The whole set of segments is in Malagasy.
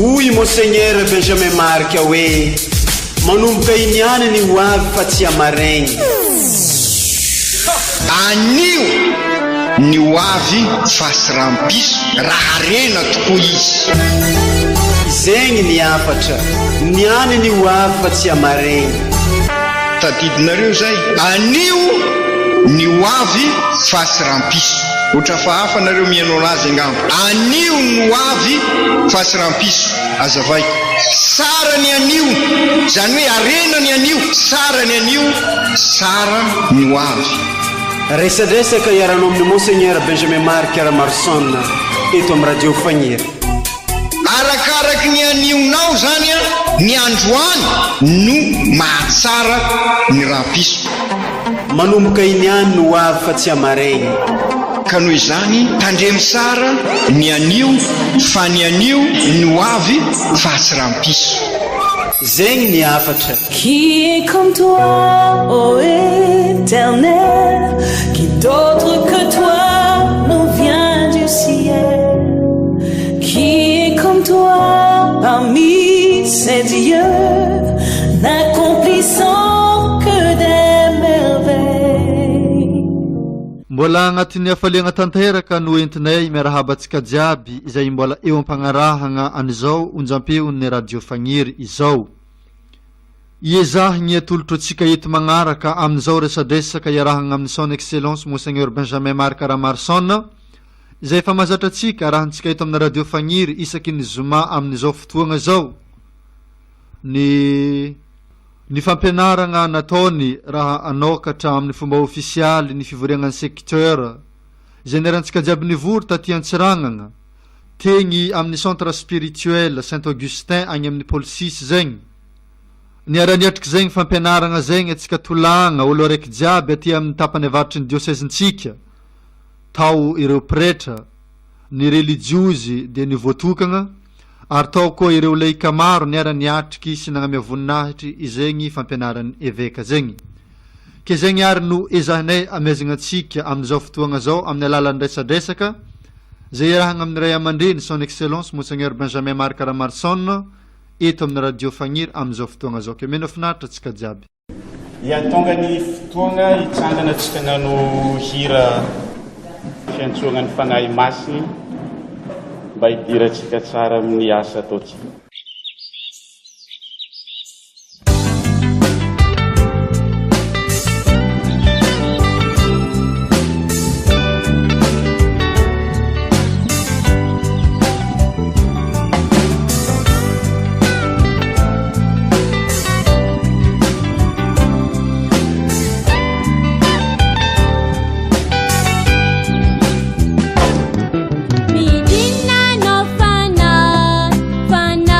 Hoy i Monseigneur Benjamin Marc hoe, Manomboka iny ihany ny ho avy fa tsy hamaregny. Anio ny ho avy fa sy rahampiso raha harena tokoa izy. Zegny ny hafatra, niany ny ho avy fa tsy hamaregny. Tadidinareo zay? Anio ny ho avy fa tsy rampiso. Ohatra hafahafa nareo mihaino anazy angamba. Anio ny ho avy fa tsy rampiso. Azavaiko. Tsara ny anio, izany hoe harena ny anio, tsara ny anio, tsara ny ho avy. Resadresaka iarahanao amin'i Monseigneur Benjamin Marc Ramaroson eto amin'ny Radio Fagniry. Arakaraky ny anionao zany an, ny androany no mahatsara ny rahapiso. Manomboka iny ihany no ho avy fa tsy hamaregny. Ka noho izany tandremo tsara ny anio fa ny anio no ho avy fa tsy rahampiso. Zegny ny hafatra. Qui est comme toi, ô Eternel, qui d'autre que toi nous vient du ciel? Qui est comme toi parmi ces dieux, n'accomplissant que des merveilles? Mbola agnatin'ny hafaliagna tanteraka no entinay miarahaba antsika jiaby izay mbola eo am-pagnarahagna an'izao onjam-peon'ny Radio Fagniry izao. Iezahigny atolotro antsika eto magnaraka amin'izao resadresaka iarahagna amin'ny Son Excellence Monseigneur Benjamin Marc Ramarson izay efa mahazatra antsika arahantsika eto amin'ny Radio Fagniry isaky ny zoma amin'izao fotoagna izao ny ny fampianaragna nataony raha hanokatra amin'ny fomba ofisialy ny fivoriagnan'ny secteur izay niarantsika jiaby nivory taty Antsiragnagna Tegny amin'ny Centre Spirituel Saint Augustin agny amin'ny Pôle Six zegny. Niara-niatriky zegny fampianaragna zegny antsika Tolagna, olo araiky jiaby aty amin'ny tapany avaratry ny diosezintsika. Tao ireo pretra, ny relijiozy dia ny voatokagna, ary tao koa ireo leika maro niara-niatriky sy nagnamia voninahitry izegny fampianaran'ny eveka zegny. Ke zegny ary no ezahinay amezagna antsika amin'izao fotoagna zao amin'ny alalan'ny resadresaka zay iarahagna amin'ny Ray aman-dreny Son Excellence Monseigneur Benjamin Marc Ramarson eto amin'ny Radio Fagniry amin'izao fotoagna zao. Ke mena finaritra antsika jiaby. Ia tonga ny fotoagna hitsangana antsika hagnano hira fiantsoagna ny Fagnahy Masigny mba hidirantsika tsara amin'ny asa ataontsika. Midina anao fanahy, fanahy.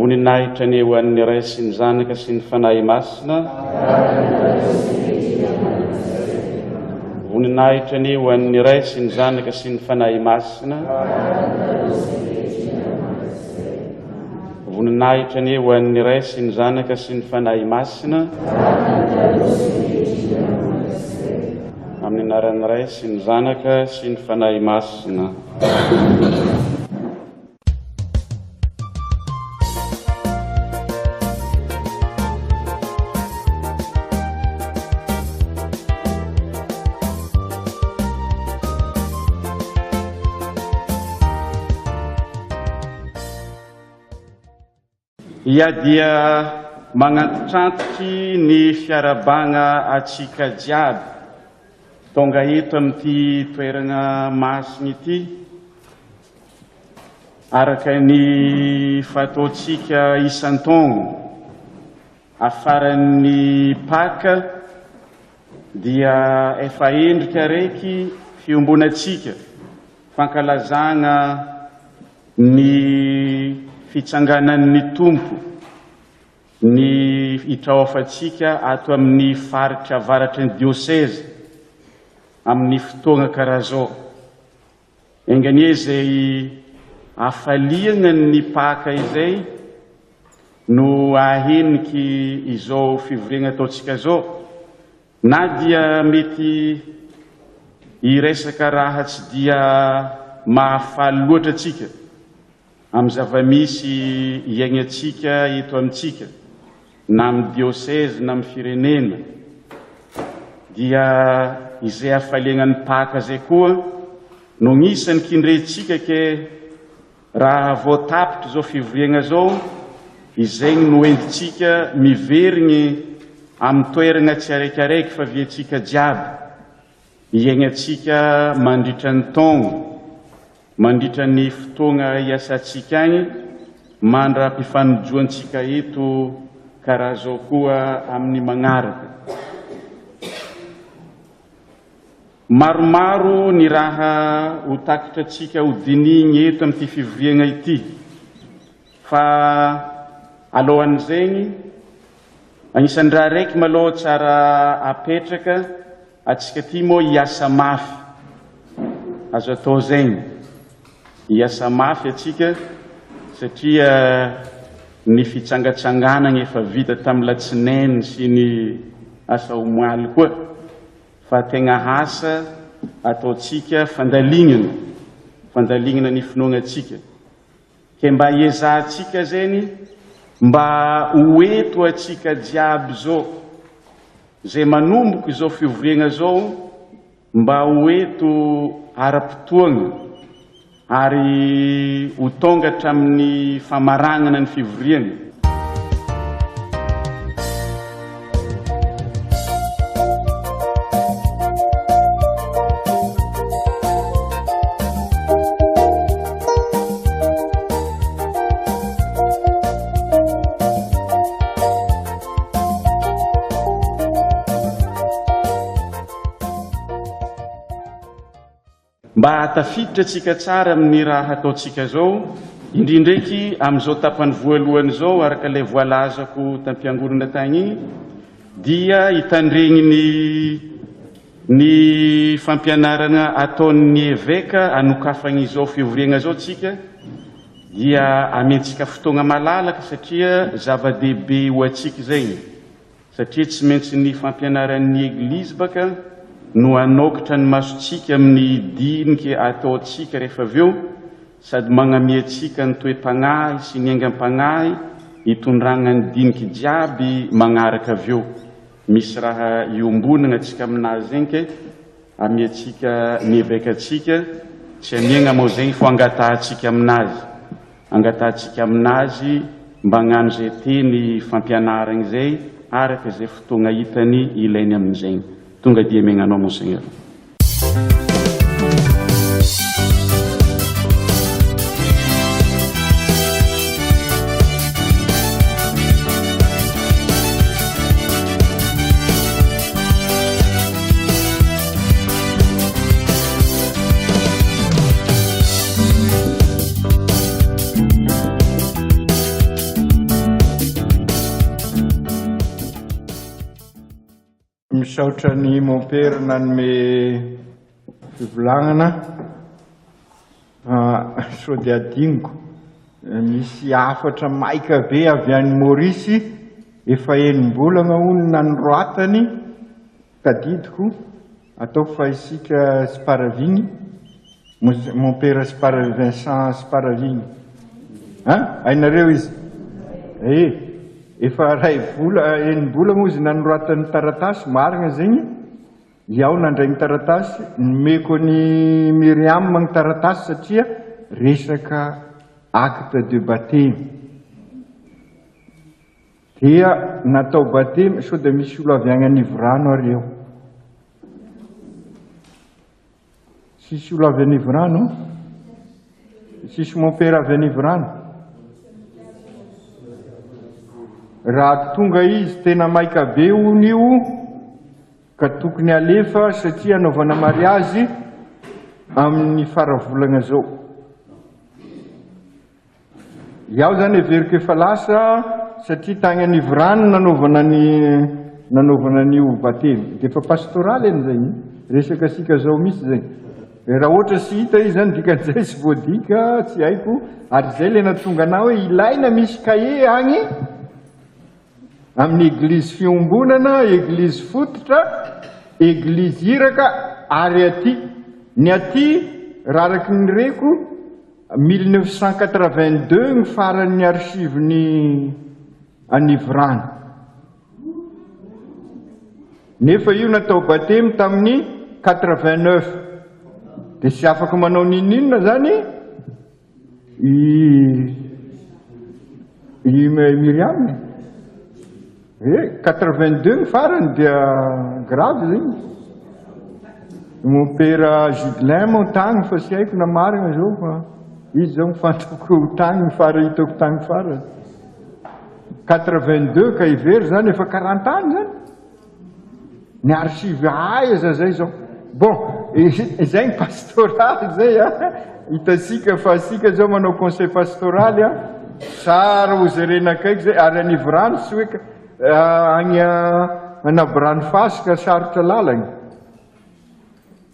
Voninahitra anie ho an'ny Ray sy ny Zanaka sy ny Fanahy Masina. Voninahitra anie ho an'ny Ray sy ny Zanaka sy ny Fanahy Masina. Voninahitra anie ho an'ny Ray sy ny Zanaka sy ny Fanahy Masina. Amin'ny anaran'ny Ray sy ny Zanaka sy ny Fanahy Masina. Ia dia magnantitrantitry ny fiarahabagna atsika jiaby tonga eto amin'ity toeragna masina ity araka ny fataontsika isan-taogno afaran'ny Paka dia efa endrika araiky fiombonantsika fankalazagna Ny fitsanganan'ny Tompo, ny hitraofantsika ato amin'ny faritra avaratry ny diosezy amin'ny fotoagna karaha zao. Enga anie izay hafaliagna ny Paka izay no haheniky izao fivoriagna ataontsika zao. Na dia mety hiresaka raha tsy dia mahafaly loatra antsika amin'ny zava-misy iainantsika eto amintsika, na amin'ny diosezy na amin'ny firenena, dia izay hafaliagna ny Paka izay koa no agnisan'ny kindrentsika ke Raha vao tapitra izao fivoriagna izao, izegny no entintsika miverigny amin'ny toeragna tsy araikiaraiky fa viantsika jiaby, iaignantsika mandritra ny taogno, mandritra ny fotoagna iasantsika agny, mandra-pifanojoantsika eto karaha zao koa amin'ny magnaraka. Maromaro ny raha ho takitrantsika ho dinihigny eto amin'ity fivoriagna ity. Fa alohan'izegny, agnisan'ny raha raiky malôha tsara apetraka, antsika ty moa hiasa mafy. Azo atao zegny. Hiasa mafy antsika satria ny fitsangatsanganagna efa vita tamin'ny latsinainy sy ny asa omaly koa. Fa tegna asa ataontsika fandalignana, fandalignana ny finoagnantsika. Ke mba hiezahantsika zegny Mba ho eto atsika jiaby zao, zay manomboko izao fivoriagna zao, mba ho eto ara-potoagna ary ho tonga hatramin'ny famaragnana ny fivoriagna. Mba hahatafiditra antsika tsara amin'ny raha hataontsika izao, indrindraiky amin'izao tapany voalohany izao araka ilay voalazako tam-piangonana tagny igny, dia hitandregny ny ny fampianarana ataon'ny eveka anokafagny izao fivoriagna izao tsika dia amentsika fotoagna malalaka satria zava-dehibe ho antsika izay satria tsy maintsy ny fampianaran'ny eglizy baka no hanokatra ny masontsika amin'ny diniky ataontsika rehefa avy eo sady magnamia antsika ny toe-pagnahy sy ny aingam-pagnahy hitondragna ny diniky jiaby magnaraka avy eo. Misy raha iombonagna tsika aminazy zegny ke amiatsika ny eveka tsika tsy amiagna mô zegny fô angatahantsika aminazy angatahantsika aminazy mba agnano zay teny fampianaragna zay araka zay fotoagna hitany ilainy amin'izegny tonga dia amiagna anao Monseigneur. Misaotra an'i Mompera nanome fivolagnana. Sao dia adinoko, misy hafatra maika be avy any Maurice, efa enim-bolana hono nanoratany, tadidiko, ataoko fa isika Sparavigny. Mompera Spara Vincent Sparavigny. An? Hainareo izy? Eh, efa ray vola, enim-bola moa izy nanoratany taratasy, marina zegny. Iaho nandray ny taratasy, nomeko an'i Myriam ny taratasy satria resaka acte de baptême. Dia natao batemy, sao dia misy olo avy agny Anivorano ary eo. Tsisy olo avy Anivorano? Tsisy mompera avy Anivorano? Raha tonga izy tena maika be hono io ka tokony alefa satria anaovana mariazy amin'ny faravolagna zao. Iaho zany heveriko efa lasa satria tagny Anivorano nanaovana ny nanaovana an'io batemy. Dia efa pastoraly anie zay, resaka sika zao mihitsy zay. Raha ohatra sy hita izy zany dikan'izay sy voadika tsy haiko, ary zay le nahatonga anah hoe ilaina misy cahier agny amin'ny eglizy fiombonana, eglizy fototra, eglizy iraka ary aty. Ny aty raha araky ny reko 1982 ny faran'ny archive-n'ny Anivorano. Nefa io natao batemy tamin'ny 89. Dia tsy afaka manao n'inon'inona zany i i Myriam. Eh, 82 ny farany dia grave zegny. Mompera Judelin moa tagny fa tsy haiko na marina zao fa izy zao ny fantako tagny ny fara hitako tagny farany. 82 ka hivery zany efa 40 ans zany. Ny archive aiza zay zao. Bon, izay ny pastoral zay a. Hitantsika fa asika zao manao conseil pastoral a. Tsara ho jerena akaiky zay ary Anivorano tsy hoe agny Anaborano fasika sarotra lalagna.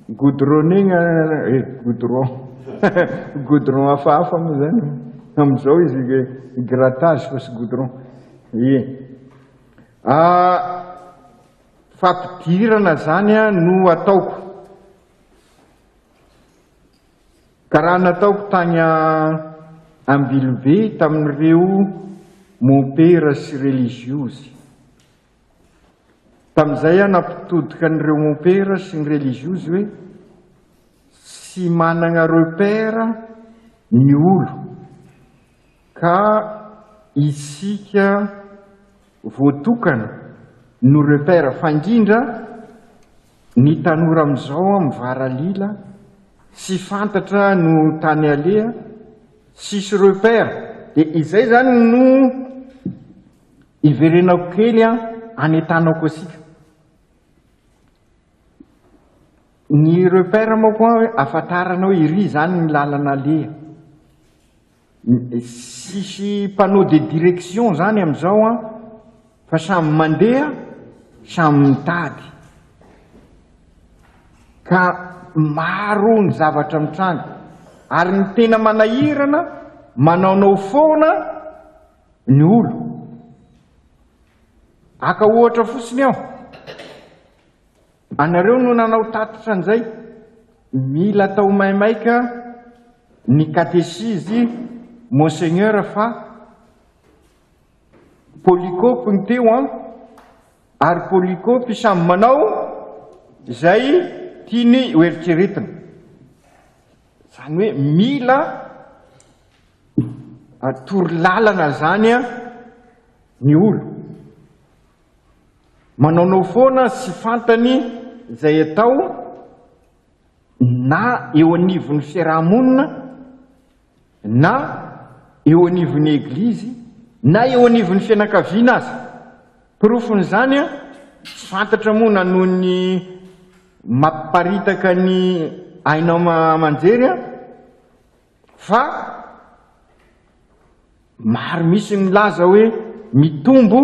Goudronegna eh goudron. Goudron hafahafa moa zany. Amin'izao izy grattage fa tsy goudron. Ie. Fampidirana zany no ataoko. Ka raha nataoko tany Ambilobe tamin'ireo. Mompera sy reliziozy. Tamin'izay aho nampitodika an'ireo mompera sy ny reliziozy hoe tsy managna repère ny olo ka isika voatokana no repère fa indrindra ny tanora amin'izao mivaralila tsy fantatra no tany aleha tsisy repère dia izay zany no Iverenako kely an, anentanako antsika. Ny repère manko an, ahafantarana hoe iry izany ny lalana aleha. Tsisy panneau de direction izany amin'izao an, fa samy mandeha, samy mitady. Ka maro ny zavatra mitranga. Ary ny tena manahirana, manaonao foana, Ny olo. Aka ohatra fotsiny aho. Anareo no nanao tatitra an'izay. Mila atao maimaika ny katesizy Monseigneur fa polycope ny teo an, ary polycope samy manao izay tiany hoeritreretina. Izany hoe mila Atoro lalana zany an ny olo. Manaonao foana sy fantany izay atao na eo anivon'ny fiaraha-monina na eo anivon'ny eglizy na eo anivon'ny fianakaviana aza. Porofon'izany an, tsy fantatra moa na noho ny mampiparitaka ny haino aman-jery an, Fa maro misy milaza hoe mitombo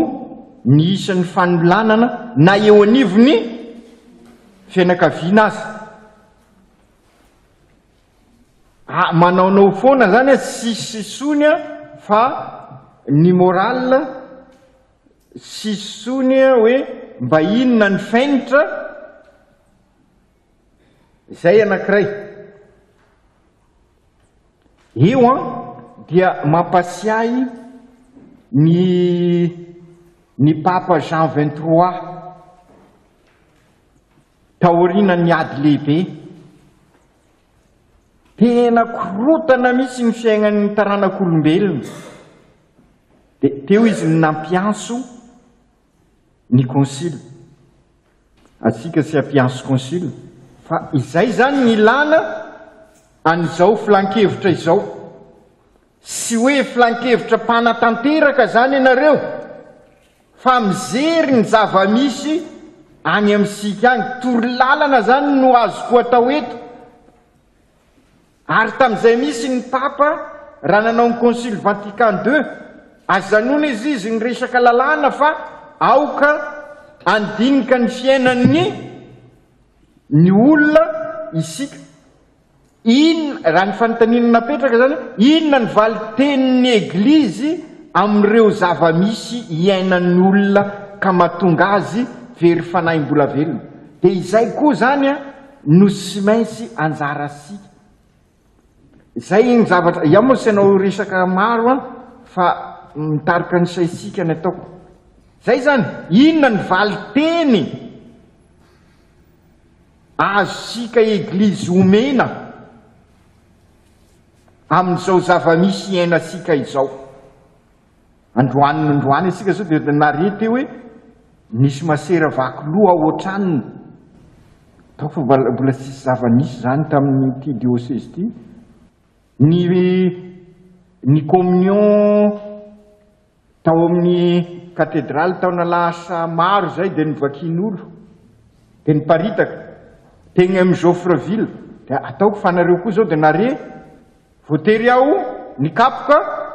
ny isan'ny fanolanana na eo anivon'ny fianakaviana aza. Ah, manaonao foana zany a, tsisy tsony a, fa ny morale tsisy tsony a hoe mba inona ny fenitra, izay anankiray. Io an dia mampasiahy ny ny Papa Jean 23 taorianan'ny ady lehibe. Tena korotana mihitsy ny fiainan'ny taranak'olombelona. Dia teo izy no nampiantso ny concile. Atsika tsy hampiantso concile fa izay izany ny ilana an'izao filankevitra izao. Tsy hoe filankevitra mpanatanteraka izany ianareo fa mijery ny zava-misy any amintsika any. Torolalana izany no azoko atao eto. Ary tamin'izay misy ny Papa raha nanao ny Concile Vatican ii, azanona izy izy niresaka lalàna fa aoka handinika ny fiainan'ny ny olona isika. Inona, raha ny fanontaniana napetraka izany, inona ny valin-tenin'ny Eglizy amin'ireo zava-misy iainan'ny olona ka mahatonga azy very fanahy mbola velona? Dia izay koa izany no tsy maintsy anjarasika. Izay ny zavatra, iaho moa tsy hanao resaka maro an, fa mitarika ny saintsika ny ataoko. Izay izany, inona ny valin-teny azontsika Eglizy omena amin'izao zava-misy iainantsika izao? Androany androany isika zao dia nare teo hoe nisy masera vaky loha ao an-tranony. Ataoko fa mbola tsisy zava-nisy izany tamin'ity diocèse ity. Ny ny communion tao amin'ny katedraly taona lasa maro izay dia novakian'olo dia niparitaka teny amin'ny Joffreville. Dia ataoko fa nareo koa izao dia nare Voatery aho nikapoka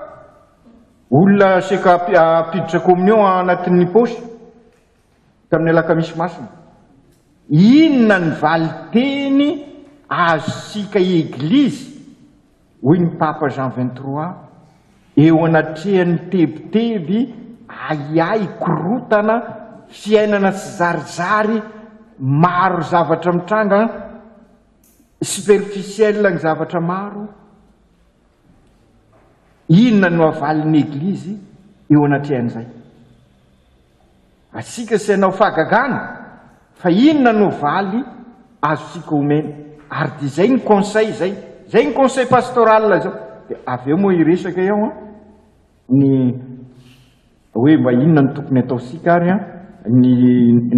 olona seka hampiditra communion anatin'ny paosy tamin'ny alakamisy masina. Inona ny valinteny azontsika Eglizy, hoy ny Papa Jean 23, eo anatrehan'ny tebiteby, ahiahy, korotana, fiainana tsy zarizary, maro zavatra mitranga, Superficiel ny zavatra maro. Inona no avalin'ny Eglizy? Eo anatrehan'izay. Asika sy hanao fahagagana fa inona no valy azontsika omena ary dia izay ny conseil izay, izay ny conseil pastoral izao. Dia avy eo moa hiresaka eo an, ny hoe mba inona no tokony ataontsika ary an, ny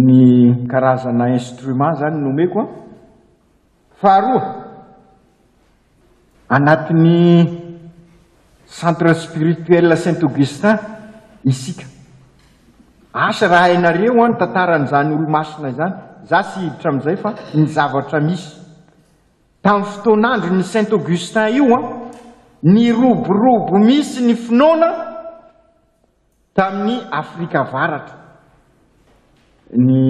ny karazana instrument izany no omeko an. Faharoa, anatin'ny Centre Spirituel Saint Augustin isika. Asa raha hainareo an ny tantaran'izany olomasina izany, za tsy hiditra amin'izay fa ny zavatra misy. Tamin'ny fotoan'andron'ny Saint Augustin io an, niroborobo misy ny finoana Tamin'i Afrika Avaratra, ny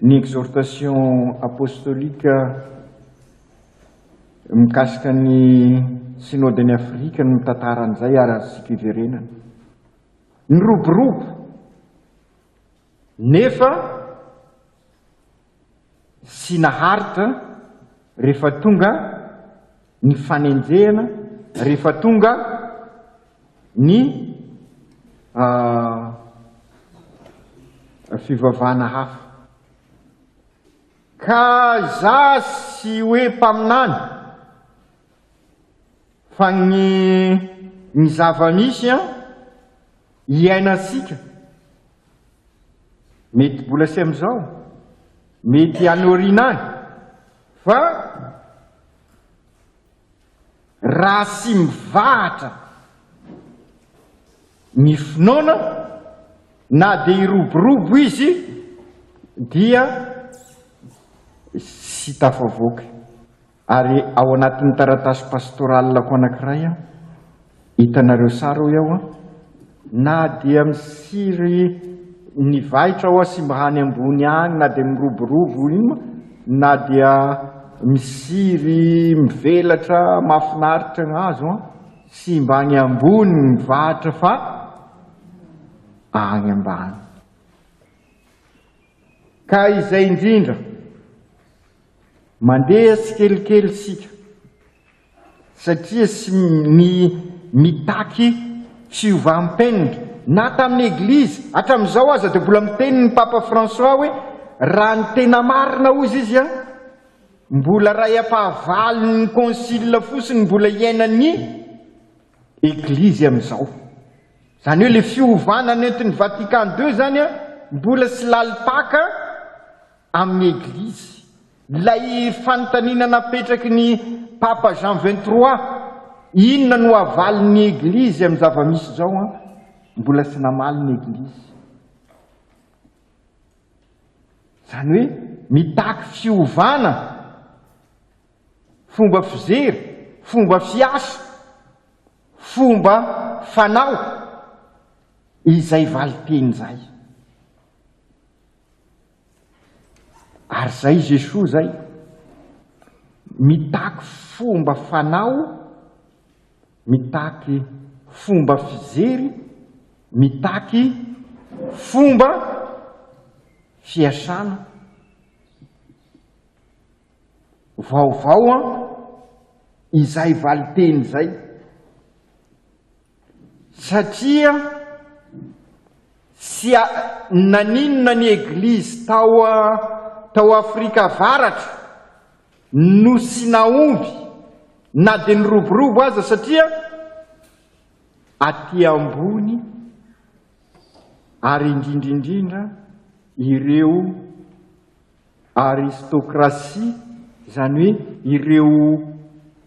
ny exhortation apostolique mikasika ny Synode-n'i Afrika no mitantara an'izay ary azontsika iverenana. Niroborobo, nefa sy naharitra rehefa tonga ny fanenjehana, rehefa tonga ny fivavahana hafa. Ka za sy hoe mpaminany fa ny ny zava-misy an iainantsika Mety mbola sy amin'izao, mety any aoriana any, fa raha tsy mivahatra ny finoana na dia hiroborobo izy dia tsy tafavoaka. Ary ao anatin'ny taratasy pastorale-ko anankiray an, hitanareo sary hoy aho an, na dia misiry ny vahitra hoa sy mba any ambony any na dia miroborobo iny na dia misiry mivelatra mahafinaritra ny hazo an, tsy mba any ambony ny vahitra fa any ambany. Ka izay indrindra. Mandeha tsikelikely isika satria sy ny mitaky fiovam-penitra na tamin'ny Eglizy hatramin'izao aza dia mbola miteny ny Papa François hoe raha ny tena marina hozy izy an, mbola ray ampahavalon'ny concile fotsiny mbola iainan'ny Eglizy amin'izao. Izany hoe ilay fiovana nentin'ny Vatican ii izany an, mbola tsy lalim-paka amin'ny Eglizy. Ilay fanontaniana napetraky ny Papa Jean 23, inona no havalin'ny Eglizy amin'ny zava-misy izao an? Mbola tsy namaly ny Eglizy. Izany hoe mitaky fiovana, fomba fijery, fomba fiasa, fomba fanao izay valinteny izay. Ary zay Jesoa zay mitaky fomba fanao, mitaky fomba fijery, mitaky fomba fiasana vaovao an, izay valinteny izay. Satria tsy naninona ny eglizy tao tao Afrika Avaratra no tsy nahomby na dia niroborobo aza satria aty ambony ary indrindra indrindra ireo Aristocratie, izany hoe ireo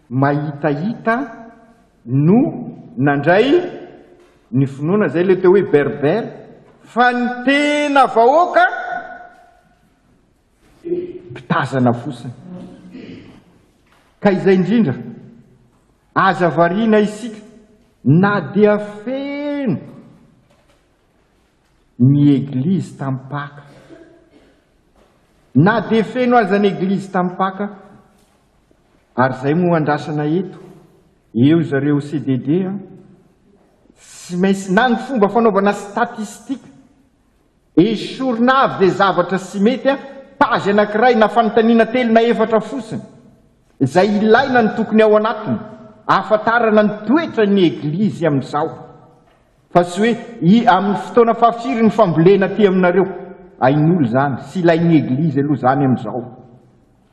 mahitahita no nandray ny finoana, izay ilay atao hoe berbère, fa ny tena vahoaka mpitazana fotsiny. Ka izay indrindra, aza variana isika na dia feno ny Eglizy tamin'ny Paka. Na dia feno aza ny Eglizy tamin'ny Paka, ary izay moa andrasana eto, eo zareo CDD an, tsy maintsy na ny fomba fanaovana statistique, esorina avy izay zavatra tsy mety an, page anankiray na fanontaniana telo na efatra fotsiny, izay ilaina ny tokony ao anatiny, ahafantarana ny toetran'ny Eglizy amin'izao. Fa tsy hoe i amin'ny fotoana fahafiry ny fambolena aty aminareo. Hain'olo izany, tsy ilain'ny Eglizy aloha izany amin'izao.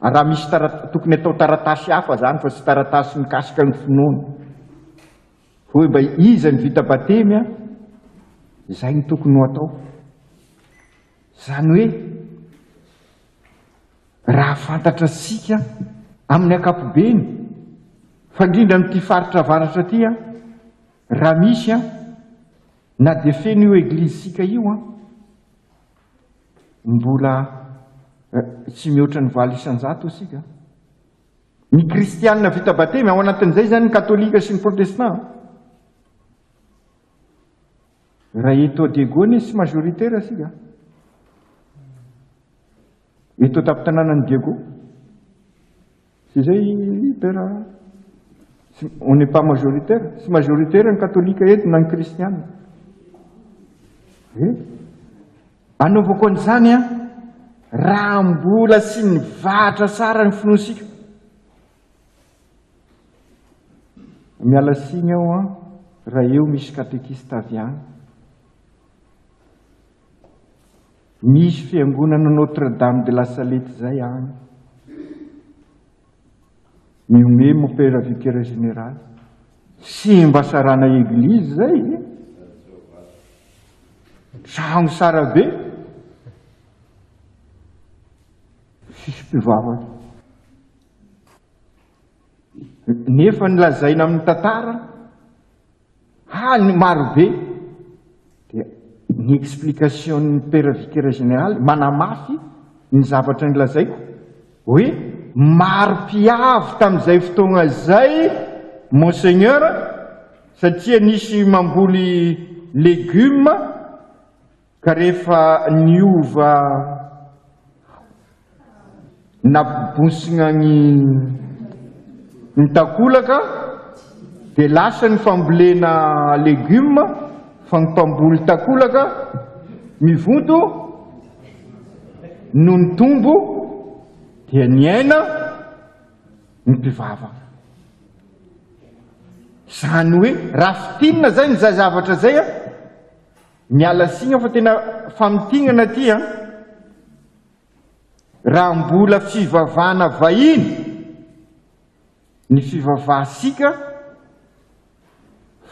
Ary raha misy tara, tokony atao taratasy hafa izany fa tsy taratasy mikasika ny finoana. Hoe mba iza ny vita batemy an, izay no tokony ho atao. Izany hoe raha fantatra antsika amin'ny ankapobeny, fa indrindra amin'ity faritra avaratra ity an, raha misy an, na dia feno io eglizy-tsika io an, mbola tsy mihoatra ny 8% isika. Ny kristianina vita batemy, ao anatin'izay izany ny katolika sy ny protestant. Raha eto Diego anie tsy majoritaire isika. Eto an-tampon-tanànan'i Diego. Tsy izay Père? On n'est pas majoritaire. Tsy majoritaire ny katolika eto na ny kristianina. Eh? Anaovako an'izany an, raha mbola tsy nivahatra tsara ny finoantsika. Miala tsiny aho an, raha eo misy katekista avy any. Misy fiangonana Notre Dame de la Salette izay any. Mihomehy mon père vicaire général. Tsy mba sarana église zay e. Tragno sara be. Tsisy mpivavaka. Nefa ny lazaina amin'ny tantara Hany marobe dia ny explication-n'ny Père Vicaire Général manamafy ny zavatra nolazaiko hoe maro mpiavy tamin'izay fotoagna izay Monseigneur satria nisy mamboly légumes Ka rehefa niova nampibontsina ny ny takolaka dia lasa ny fambolena legioma fa ny mpamboly takolaka mivonto no nitombo dia niaina ny mpivavaka. Izany hoe raha fintinina izay ny zavatra izay an, Miala tsiny aho fa tena famintinana ity an! Raha mbola fivavahana vahiny ny fivavahantsika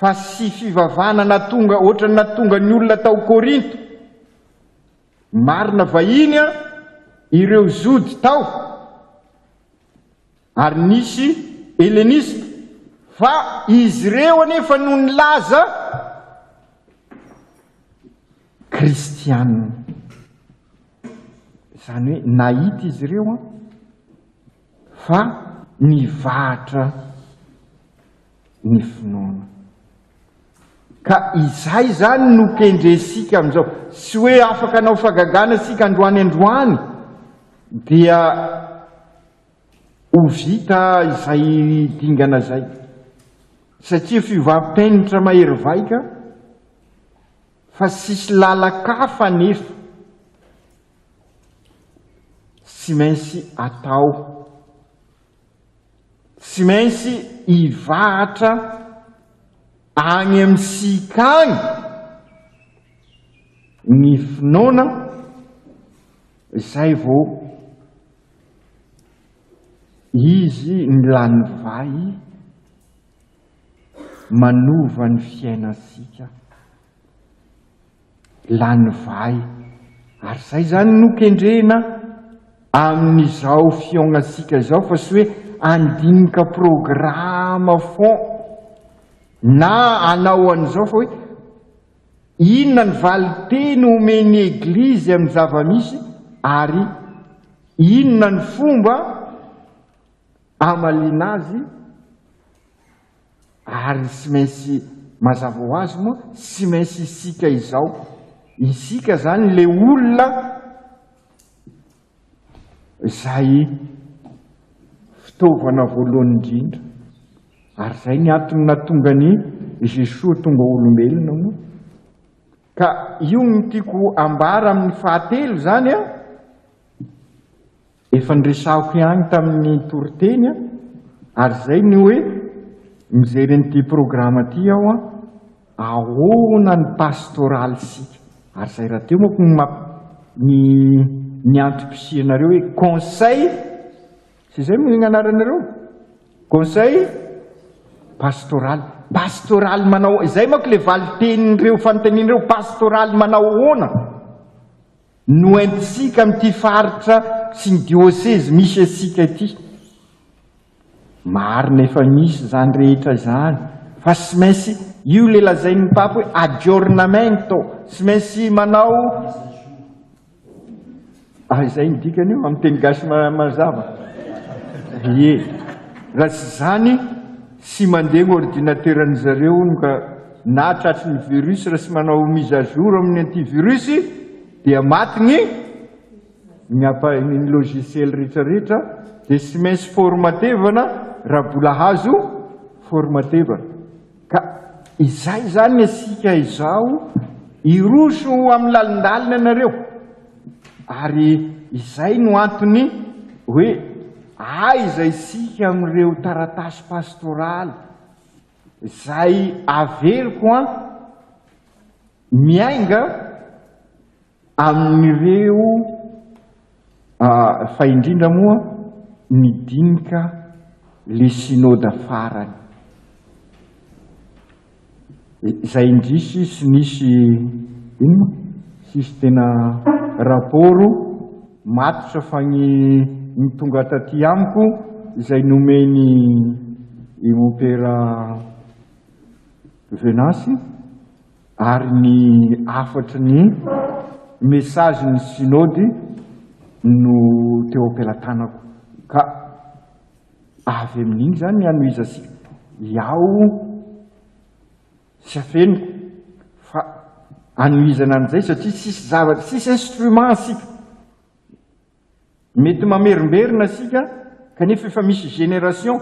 fa tsy fivavahana nahatonga ohatran'ny nahatonga ny olona tao Korinto, marina vahiny an ireo Jody tao, Ary nisy Helenista, fa izy ireo anefa no nilaza kristianina. Izany hoe nahita izy ireo fa nivahatra ny finoana. Ka izay izany no kendrentsika amin'izao. Tsy hoe afaka hanao fahagagana isika androany androany dia Ho vita izay dingana izay, satria fiovam-penitra mahery vaika fa tsisy lalan-kafa anefa tsy maintsy atao, tsy maintsy hivahatra any amintsika any ny finoana izay vao Izy ny lany vay manova ny fiainantsika. Lany vay. Ary izay izany no kendrena amin'izao fihaonantsika izao fa tsy hoe handinika programa fon na hanao an'izao fa hoe inona ny valinteny omen'ny Eglizy amin'ny zava-misy ary Inona ny fomba hamaliana azy ary tsy maintsy mazava ho azy moa tsy maintsy isika izao, isika izany ilay olona izay fitaovana voalohany indrindra ary izay ny antony nahatonga an'i Jesoa tonga olombelona moa. Ka io no tiako ambara amin'ny fahatelo izany an! Efa niresahako ihany tamin'ny toriteny an, ary izay ny hoe mijery an'ity programa ity aho an, Ahoana ny pastoraly-sika? Ary izay rahateo manko no mamp ny ny antom-pisianareo hoe conseil, tsy izay moa ny anaranareo? Conseil pastoral. Pastoraly manao, izay manko ilay valin-tenin'ireo fanontaniana ireo, pastoraly manao ahoana no entintsika amin'ity faritra sy ny diosezy misy antsika ity? Marina efa misy izany rehetra izany fa tsy maintsy io le lazain'ny Papa hoe aggiornamento, tsy maintsy manao ah izay ny dikany io amin'ny teny gasy mazava. Ie, raha tsy izany tsy mandeha ny ordinateur-ny zareo hono ka na tratry ny virus raha tsy manao mise à jour amin'ny antivirus dia maty ny ny appareil ny logiciel rehetra rehetra dia tsy maintsy formatevana raha bola hazo formatevana ka izay izany isika izao hiroso ho amin'ny lalindalina ianareo ary izay no antony hoe aiza isika amin'ireo taratasy pastoraly izay averiko an miainga Amin'ireo fa indrindra moa ny dinika le synoda farany izay indrisy sy nisy inona sisy tena rapport matotra fa ny ny tonga taty amiko izay nomeny i mompera Venancy Ary ny hafatry ny message ny synode no teo am-pelatanako. Ka avy amin'iny izany ny hanohizantsika. Iaho tsy afeniko fa hanohizana an'izay satria tsisy zavatra, tsisy instrument isika. Mety mamerimberina isika kanefa efa misy génération,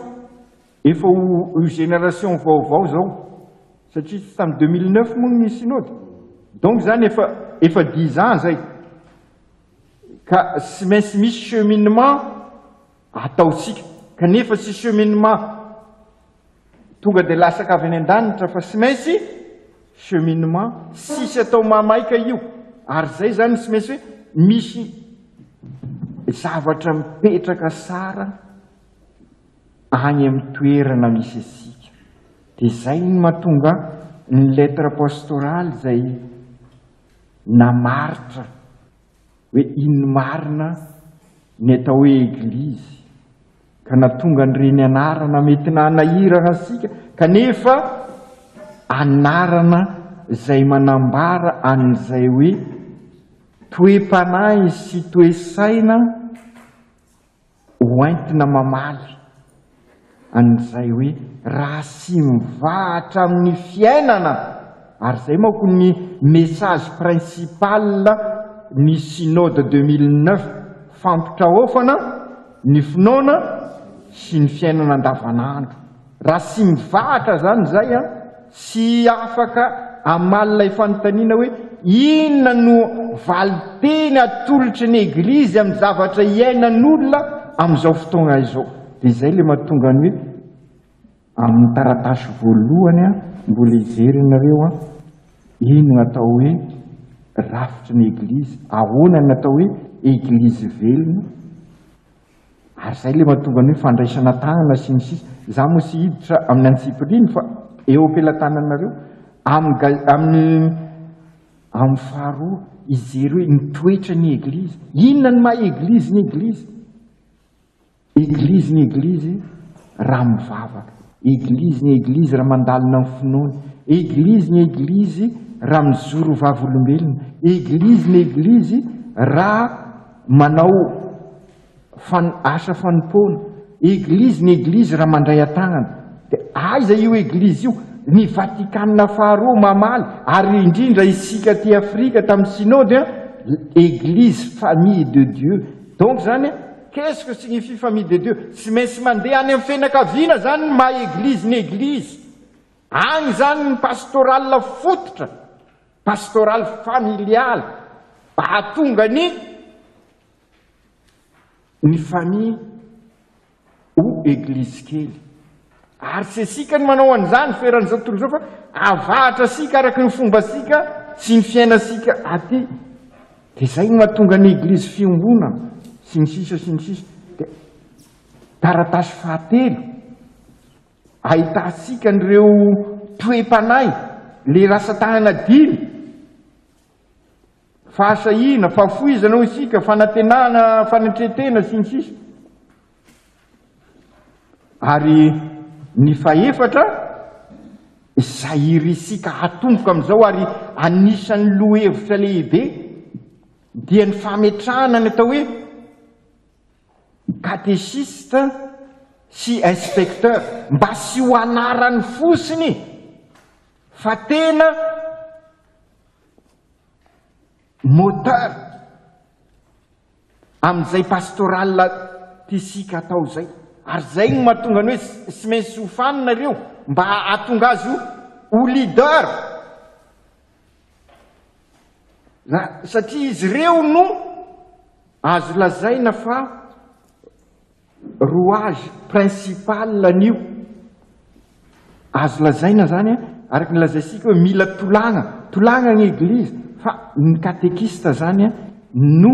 efa ho génération vaovao izao satria tsy tamin'ny 2009 moa ny synode, donc izany efa efa dix ans izay ka tsy maintsy misy cheminement ataontsika kanefa tsy cheminement Tonga dia lasaka avy any an-danitra fa tsy maintsy cheminement, tsisy atao mamaika io, ary izay izany tsy maintsy hoe misy zavatra mipetraka tsara any amin'ny toerana misy antsika. Dia izay no mahatonga ny lettre pastorale izay namaritra hoe inn marina ny atao hoe eglizy ka natonga an'ireny anarana mety nanahirana antsika kanefa anarana izay manambara an'izay hoe toe-panahy sy toe-saina ho entina mamaly an'izay hoe raha tsy mivahatra amin'ny fiainana, ary izay manko ny message principal ny synode 2009, fampitraofana ny finoana sy ny fiainana andavanandro. Raha tsy mivahatra izany izay an, tsy afaka hamaly ilay fanontaniana hoe inona no valinteny atolotry ny Eglizy amin'ny zavatra iainan'olona amin'izao fotoana izao. Dia izay ilay mahatonga ny hoe amin'ny taratasy voalohany an, mbola hijery ianareo an, inona atao hoe rafitry ny Eglizy, ahoana ny atao hoe Eglizy velona, Ary izay ilay mahatonga ny hoe fandraisana tanana sy ny sisa. Izaho moa tsy hiditra amin'ny antsipiriany fa eo am-pelatananareo amin'ny ga- amin'ny amin'ny faharoa hijery hoe ny toetra ny eglizy. Inona ny maha eglizy ny eglizy? Eglizy ny eglizy raha mivavaka. Eglizy ny eglizy raha mandalina ny finoany. Eglizy ny eglizy raha mijoro vavolombelona. Eglizy ny eglizy raha manao fan, asa fanompoana. Eglizy ny eglizy raha mandray an-tanana. Dia aiza io eglizy io? Ny Vatikana faharoa mamaly, ary indrindra isika aty Afrika tamin'ny synode, eglizy famille de Dieu. Donc zany, qu'est-ce que signifie famille de Dieu? Tsy maintsy mandeha any amin'ny fianakaviana zany ny maha eglizy ny eglizy. Any zany ny pastoral fototra, pastoral familial, mba hahatonga ny ny famille ho eglizy kely. Ary tsy isika no manao an'izany fa eran'izao tontolo izao fa avahatra isika araka ny fombasika sy ny fiainantsika aty. Dia izay no mahatonga ny eglizy fiombonana sy ny sisa sy ny sisa. Dia taratasy fahatelo ahitantsika an'ireo toe-panahy, le rasa-tanana dimy, fahasahiana, fahafoizana hoy isika, fanantenana, fanetren-tena sy ny sisa. Ary ny fahefatra, izay irisika hatomboka amin'izao ary anisan'ny lohevitra lehibe, dia ny fametrahana ny atao hoe katesista sy inspecteur, mba tsy ho anarany fotsiny fa tena moteur. Amin'izay pastoral tisika atao izay. Ary izay no mahatonga ny hoe tsy maintsy hofanina ireo mba hahatonga azy ho leader. Satria izy ireo no azo lazaina fa Rouage principal an'io. Azo lazaina zany araka ny lazaintsika hoe mila tolagna, tolagna ny eglizy fa ny katekista zany no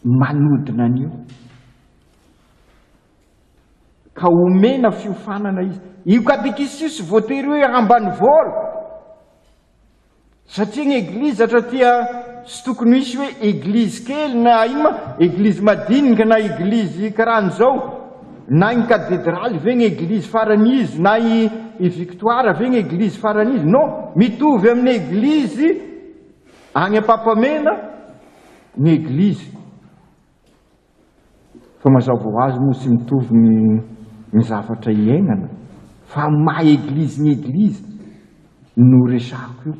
manodina an'io. Ka omena fiofanana izy. Io katekista io tsy voatery hoe ambanivolo. Satria ny eglizy hatraty tsy tokony hisy hoe eglizy kely na inona ma, eglizy madinika na eglizy karaha an'izao, na ny katedraly ve ny eglizy farany izy na i i Victoire ve ny eglizy farany izy, non, mitovy amin'ny eglizy any Ampapamena ny eglizy. Fa mazava ho azy moa tsy mitovy ny ny zavatra iainana fa amin'ny maha eglizy ny eglizy no resahako io.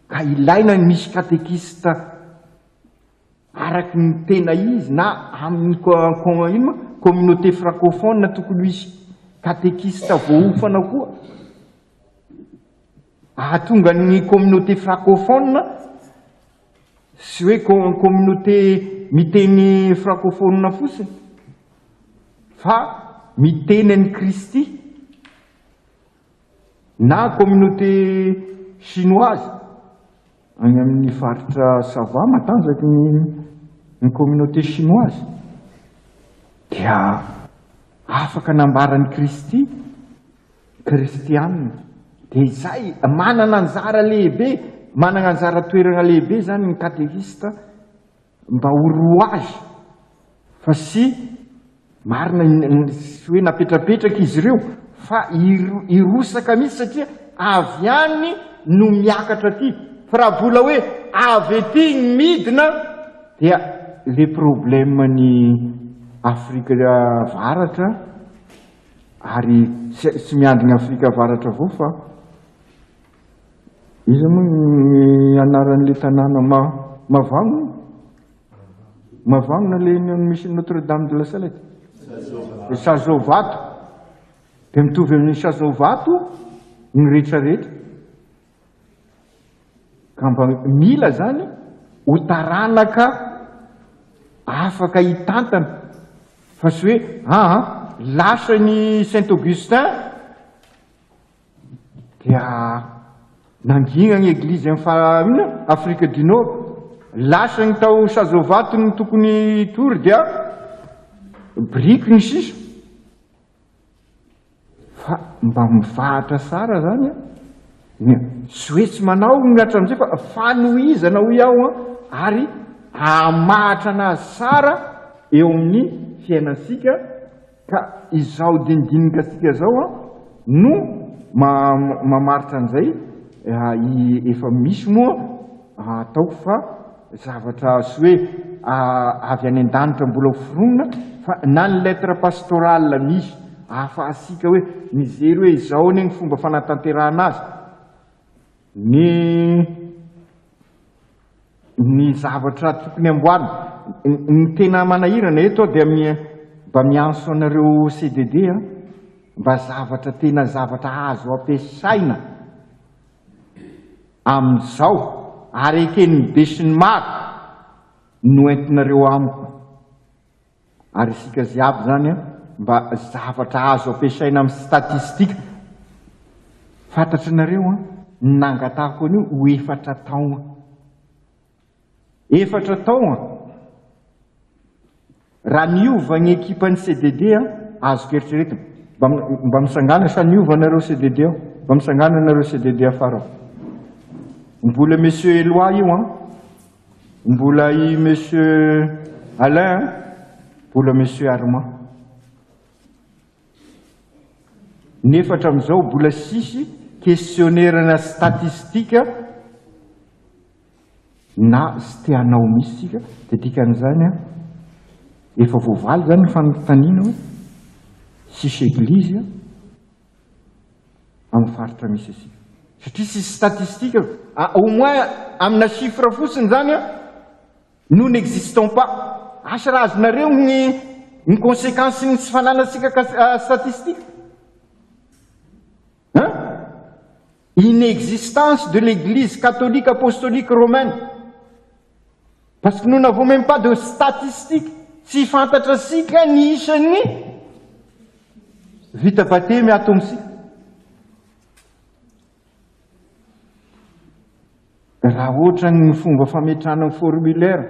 Ka ilaina ny misy katekista araky ny tena izy na amin'ny ino moa communauté francophone tokony hisy katekista voaofana koa ahatonga ny communauté francophone Tsy hoe communauté miteny francophone fotsiny fa miteny an'i Kristy na communauté chinoise any amin'ny faritra Sava matanjaka ny ny communauté chinoise dia afaka nambaran'i Kristy Kristianina. Dia izay, manana anjara lehibe, manana anjara toerana lehibe izany ny katekista mba ho rouage fa sy marina sy hoe napetrapetraka izy ireo fa hirosaka mihitsy satria avy any no miakatra aty. Fa raha vola hoe avy aty ny midina dia le problème ny Afrika Avaratra Ary tsy miandry ny Afrika Avaratra avao fa iza moa ny anaran'ilay tanàna Mavanona? Mavanona ilay misy Notre Dame de la Salette? Sazovato. Dia mitovy amin'ny Sazovato ny rehetrarehetra. Ka mba mila zany ho taranaka afaka hitantana fa tsy hoe aa lasa ny Saint Augustin dia nangina ny eglizy amin'ny fa inona Afrique du Nord, lasa ny tao Sazovato ny tokony hitory dia biriky ny sisa. Fa mba mivahatra tsara zany an! Ny tsy hoe tsy manao ny hatramin'izay fa fanohizana hoy aho an, ary hahamahatra anazy tsara eo amin'ny fiainantsika ka izao dinidinika antsika izao an no mamaritra an'izay efa misy moa ataoko fa Zavatra tsy hoe avy any an-danitra mbola ho foronina fa na ny lettre pastorale misy ahafahantsika hoe mijery hoe izao anie ny fomba fanatanterahana azy, ny ny zavatra tokony amboarina. Ny tena manahirana eto aho dia mba miantso anareo CDD mba zavatra tena zavatra azo ampiasaina. Amin'izao, ary eken'ny besinimaro no entinareo amiko. Ary isika jiaby izany an! mba zavatra azo ampiasaina amin'ny statistique. Fantatrinareo an, ny nangatahako an'io ho efatra taogna. Efatra taogna. Raha niova ny ekipan'ny CDD an, azoko eritreretina. Mba mba misangana sa niova nareo CDD ao? Mba misangana nareo CDD afara ao. Mbola Monsieur Eloi io an. Mbola i Monsieur Alain an. Mbola Monsieur Armand. Nefa hatramin'izao mbola sisy questionnaire-na statistique na tsy te hanao mihitsy isika dia dikan'izany an, efa voavaly izany ny fanontaniana hoe tsisy eglizy an amin'ny faritra misy antsika. Satria tsisy statistique, au moins amina chiffre fotsiny izany an, nous n'existons pas. Asa raha azonareo ny ny conséquence ny tsy fananantsika statistique. Hein? Inexistence de l'église catholique apostolique romaine. Parce que nous n'avons même pas de statistiques. Tsy fantatra sika ny isan'ny vita batemy ato amintsika. Raha ohatra ny fomba fametrahana ny formulaire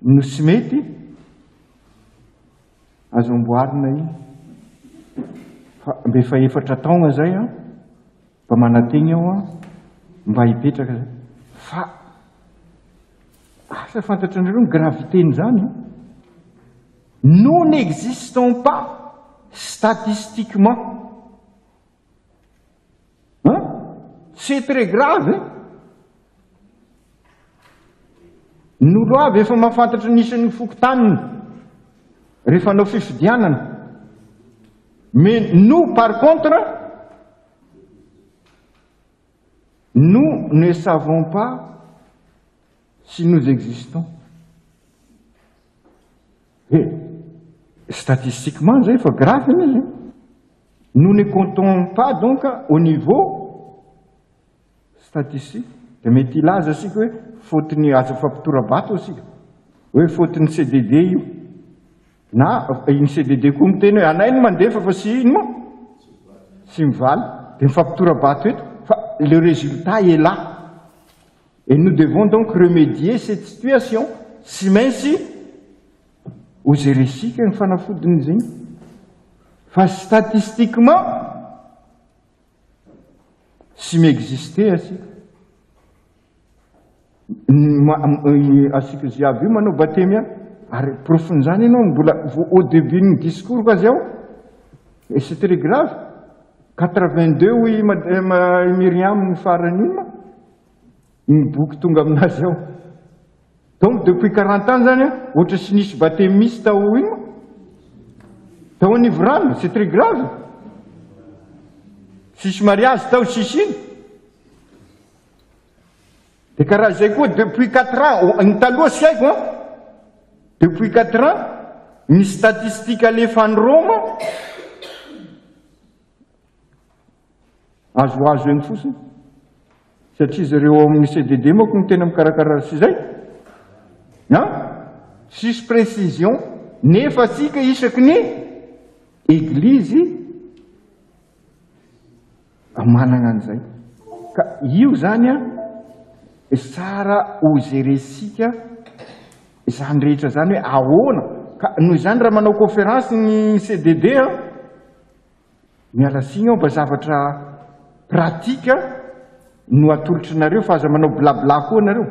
no tsy mety, azo amboarina iny. Fa mba efa efatra taogna zay an, mba manantegna aho an, mba hipetraka zay. Fa asa fantatranareo ny gravité-n'izany an? Nous n'existons pas statistiquement. Hein? C'est très grave eh? Ny olo avy efa mahafantatra ny isan'ny fokontaniny rehefa hanao fifidianana. Mais nous par contre, nous ne savons pas si nous existons. Eh, statistiquement zay efa grave anie zay. Nous ne comptons pas donc au niveau statistique. Dia mety hilaza isika hoe faute-ny aza mifampitorabato isika. Hoe faute-ny CDD io. Na iny CDD koa miteny hoe anay no mandefa fa sy ino moa? Tsy mivaly. Dia mifampitorabato eto fa le résultat est là. Et nous devons donc remédier cette situation. Tsy maintsy ho jerentsika ny fanafodin'izay. Fa statistiquement, tsy mi-exister asika. Asika jiaby io manao batemy ihany. Ary porofon'izany ianao mbola au début ny discours-ko azy ao, et c'est très grave, 82 hoy i Myriam ny farany iny ma, ny boky tonga aminazy ao. Donc depuis 40 ans zany ohatra tsy nisy batemy misy tao ino ma? Tao Anivorano, c'est très grave. Tsisy mariage tao, tsisy ino. Dia karaha izay koa depuis 4 ans, ny taloha tsy haiko an, depuis 4 ans, ny statistique alefa any Roma, azoazo eny fotsiny, satria zareo ao amin'ny CDD manko no tena mikarakara sy izay, an, tsisy précision, nefa tsika isaky ny eglizy manana an'izay. Ka io zany an, tsara ho gerentsika izany rehetra izany hoe ahoana, ka noho izany raha manao conférence ny CDD an, miala tsiny aho mba zavatra pratique no atolotrinareo fa aza manao blabla koa nareo.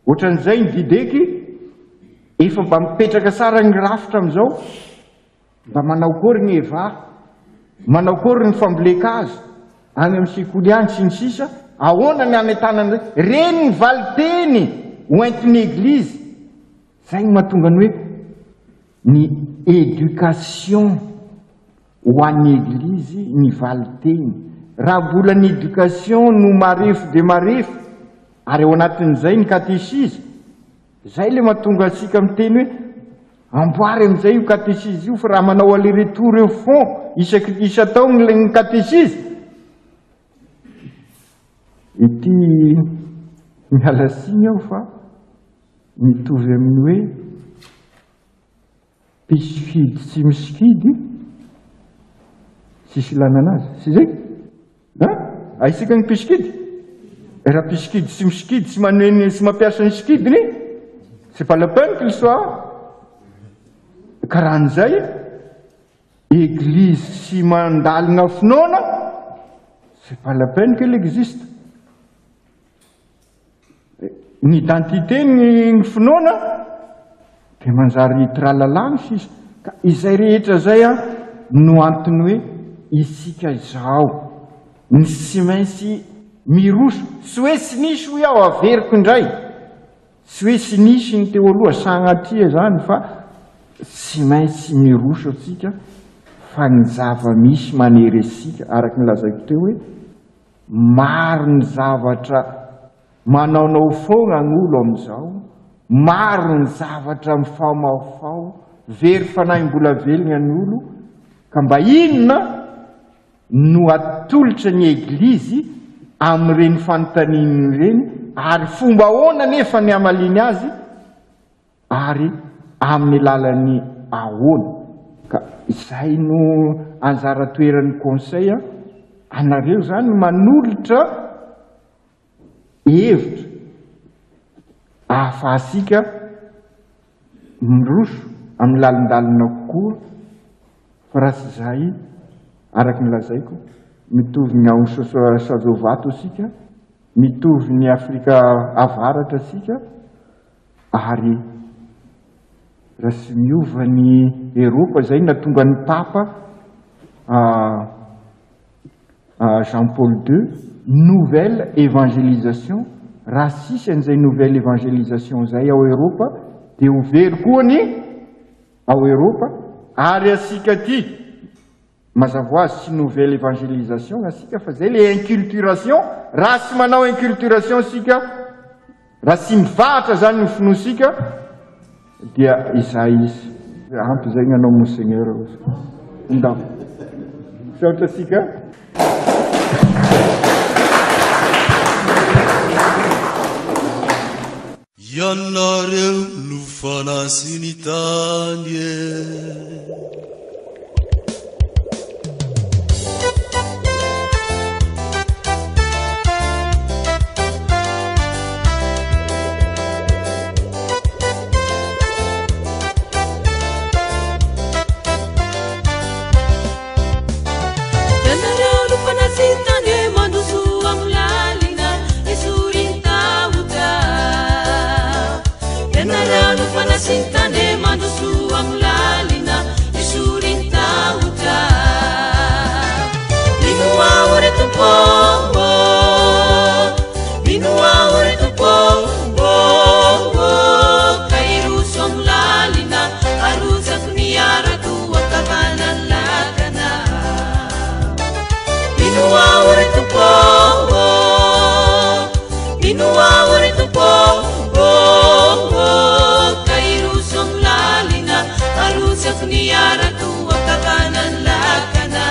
Ohatran'izay ny dideky efa mba mipetraka tsara ny rafitra amin'izao. Mba manao akory ny Eva? Manao akory ny fambolen-kazo any amin'ny sekoly any sy ny sisa Ahoana ny hanentanana ireny? Ireny ny valinteny ho entin'ny Eglizy. Izay no mahatonga ny hoe ny éducation ho an'ny Eglizy ny valinteny. Raha mbola ny éducation no marefo dia marefo ary ao anatin'izay ny katesizy, Izay ilay mahatonga antsika miteny hoe amboary amin'izay io katesizy io fa raha manao aller retour eo fond isaky isan-taona ilay ny katesizy. Ity miala tsiny aho fa mitovy amin'ny hoe. Mpisikidy tsy misikidy, tsisy ilana anazy. Tsy zay? An? Haintsika ny mpisikidy? Raha mpisikidy tsy misikidy, tsy maneno, tsy mampiasa ny sikidiny, c'est pas la peine qu'il soit karahan'izay. Eglizy tsy mandalina finoana, c'est pas la peine qu'elle existe. Ny identité ny finoana dia manjary tralala ny sisa. Ka izay rehetra izay no antony hoe isika izao ny tsy maintsy miroso. Tsy hoe tsy nisy hoy aho, averiko indray. Tsy hoe tsy nisy ny teo aloha, sagnatria izany fa tsy maintsy miroso antsika fa ny zava-misy manery antsika araka ny lazaiko teo hoe Maro ny zavatra manaonao foagna ny olo amizao, maro ny zavatra mifaomaofao, very fanahy mbola velogna ny olo, ka mba inona no atolotra ny eglizy amin'ireny fanontaniana ireny ary fomba ahoana anefa ny hamaliany azy? Ary amin'ny alalan'ny ahoana? Ka izay no anjara toeran'ny conseil anareo izany manolotra hevitra ahafahantsika miroso amin'ny lalindalina kokoa fa raha tsy izay araka ny lazaiko mitovy ny ao Sazovato isika, mitovy ny Afrika avaratra isika. Ary raha tsy miova ny Eropa, izay no nahatonga ny Papa Jean Paul deux, nouvelle évangélisation, raha tsisy an'izay nouvelle évangélisation izay ao Eropa dia ho very koa ny ao Eropa, ary asika aty Mazava ho azy tsy nouvelle évangélisation asika fa zay le inculturation, raha tsy manao inculturation isika, raha tsy mivahatra zany ny finoantsika dia izay izy. Ampy izay ny anao Monseigneur ozy. Ndao. Misaotra asika. Ianareo no fanahy ny tany e. Ianareo no fanahy tany e, mandroso amin'ny lalina, esory ny tahotra. Ianareo no fanahy tany e, mandroso amin'ny lalina, esory ny tahotra. Mino aho ry Tompo ô, mino aho ry Tompo ô, ka hiroso amin'ny lalina, arotsako ny harato ankavanan'ny lakana. Mino aho ry Tompo ô, mino aho ry Tompo ô, ka hiroso amin'ny lalina, arotsako ny harato ankavanan'ny lakana.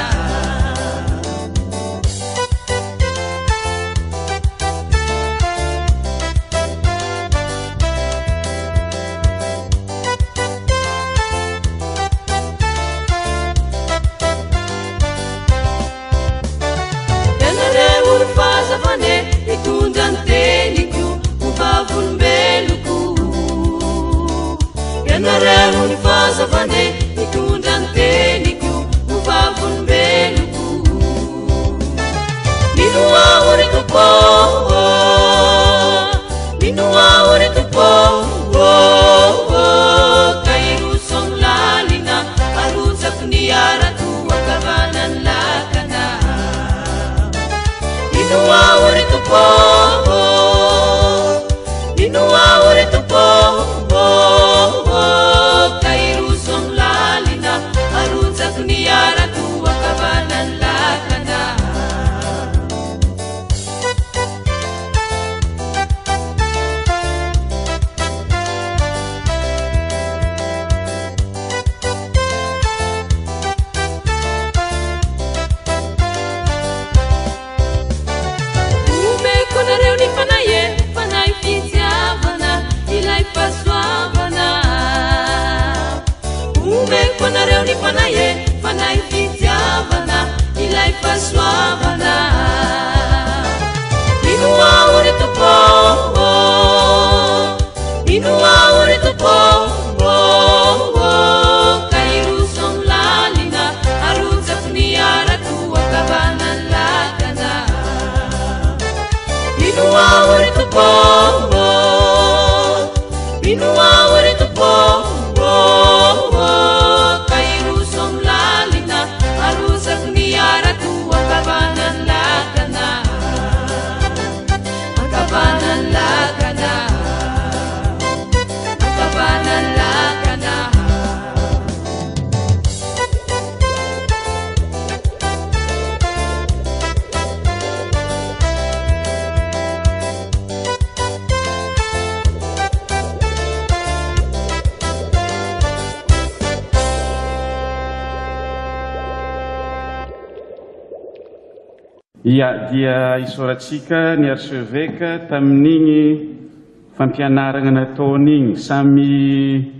Ianareo ry fahazavana e, hitondra ny teniko ho vavolombeloko. Ianareo ry fahazavana e, hitondra ny teniko ho vavolombeloko. Mino aho ry Tompo ô, mino aho ry Tompo ô, ka hiroso amin'ny lalina, arotsako ny harato ankavanan'ny lakana. Mino aho ry Tompo ô, mino aho ry Tompo ô, ka hiroso amin'ny fahasoavana. Mino aho ry Tompo ô, mino aho ry Tompo ô, ka hiroso amin'ny lalina, arotsako ny harato ankavanan'ny lakana. Mino aho ry Tompo ô, mino aho ry Tompo ô, ka hiroso amin'ny lalina, arotsako ny harato ankavanan'ny lakana. Ankavanan'ny lakana. Ankavanan'ny lakana. Ia, dia isaorantsika ny Archevêque tamin'igny fampianaragna nataony igny. Samy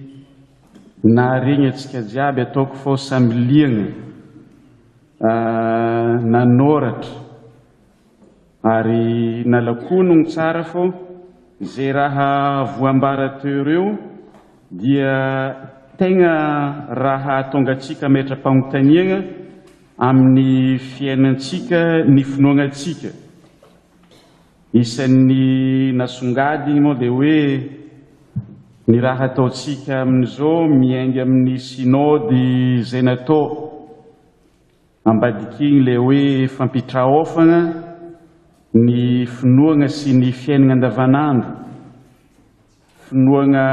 naharegny antsika jiaby, ataoko fô samy liagna nanoratra ary nalakonogno tsara fô ze raha voambara teo reo dia tegna raha hahatonga antsika hametra-pagnontaniagna amin'ny fiainantsika ny finoagnantsika. Isan'ny nasongadiny moa dia hoe ny raha ataontsika amin'izao miainga amin'ny synode izay natao ambadik'igny ilay hoe fampitraofagna ny finoagna sy ny fiainagna andavanandro, finoagna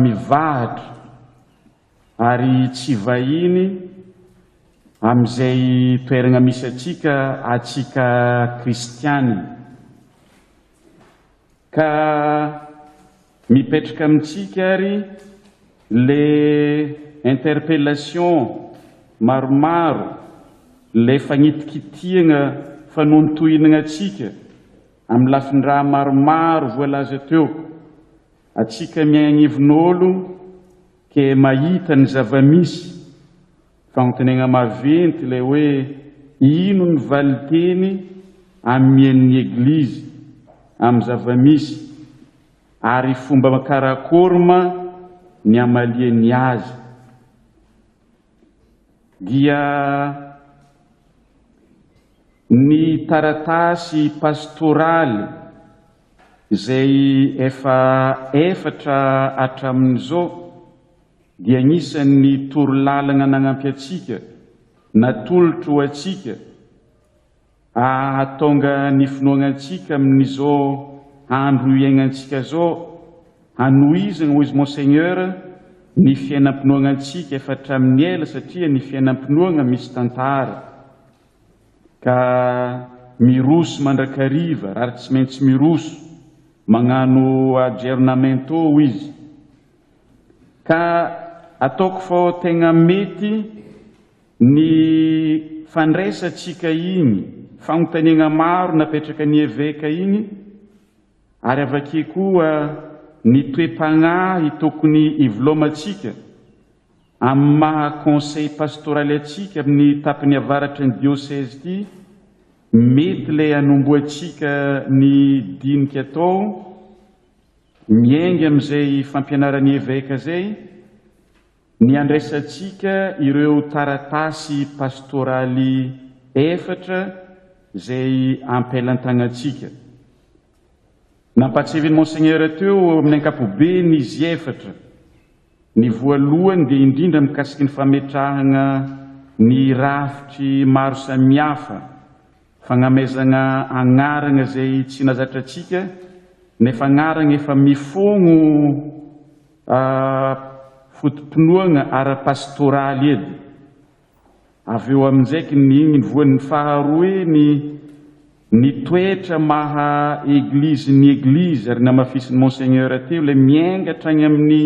mivahatra ary tsy vahiny amin'izay toeragna misy antsika, antsika kristiana. Ka mipetraka amintsika ary le interpellation maromaro, le fagnitikitihagna fanontohinagna antsika amin'ny lafin-draha maromaro voalaza teo. Atsika miaigna agnivon'ôlo ke mahita ny zava-misy, fagnontaniagna maventy ilay hoe ino ny valinteny amian'ny Eglizy amin'ny zava-misy ary fomba karakôry ma ny amaliany azy? Dia ny taratasy pastoraly izay efa efatra hatramin'izao dia anisan'ny torolalana nagnampy antsika, natolotro ho antsika hahatonga ny finoagna antsika amin'izao andro iaignantsika zao, hanohizagna hoy izy Monseigneur ny fiainam-pinoagna antsika efa hatramin'ny ela satria ny fiainam-pinoagna misy tantara. Ka miroso mandrakariva ary tsy maintsy miroso, magnano aggiornamento hoy izy. Ka ataoko fa tegna mety ny fandraisantsika igny fagnontaniagna maro napetraka ny eveka igny ary avake koa ny toe-pagnahy tokony hivilomantsika Amin'ny maha conseil pastoraly antsika amin'ny tapany avaratry ny diocèse ity, mety ilay hanombohantsika ny dinika atao, miainga amin'izay fampianaran'ny eveka izay, ny handraisantsika ireo taratasy pastoraly efatra izay ampelantagnantsika. Nampahatsiahin'i Monseigneur teo amin'ny ankapobeny izy efatra. Ny voalohany dia indrindra mikasiky ny fametrahagna ny rafitry maro samihafa, fagnamezagna agnaragna izay tsy nazatra antsika nefa agnaragna efa mifogno foto-pinoagna ara-pastoraly edy. Avy eo aminjaiky ny ny voan'ny faharoe ny ny toetra maha eglizy ny eglizy ary namafisin'i Monseigneur teo ilay miainga hatrany amin'ny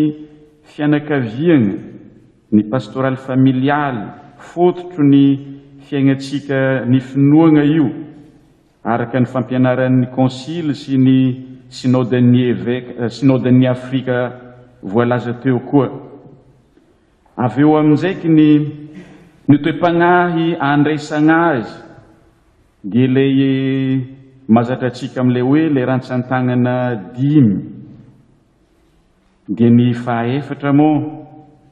fianakaviagna, ny pastoraly familialy, fototro ny fiaignantsika ny finoagna io araka ny fampianaran'ny konsily sy ny synodan'ny eveka synodan'ny Afrika voalaza teo koa. Avy eo aminjaiky ny ny toe-pagnahy andraisagna azy. Dia ilay mahazatra antsika amin'ilay hoe ilay rantsan-tanana dimy. Dia ny fahaefatra moa,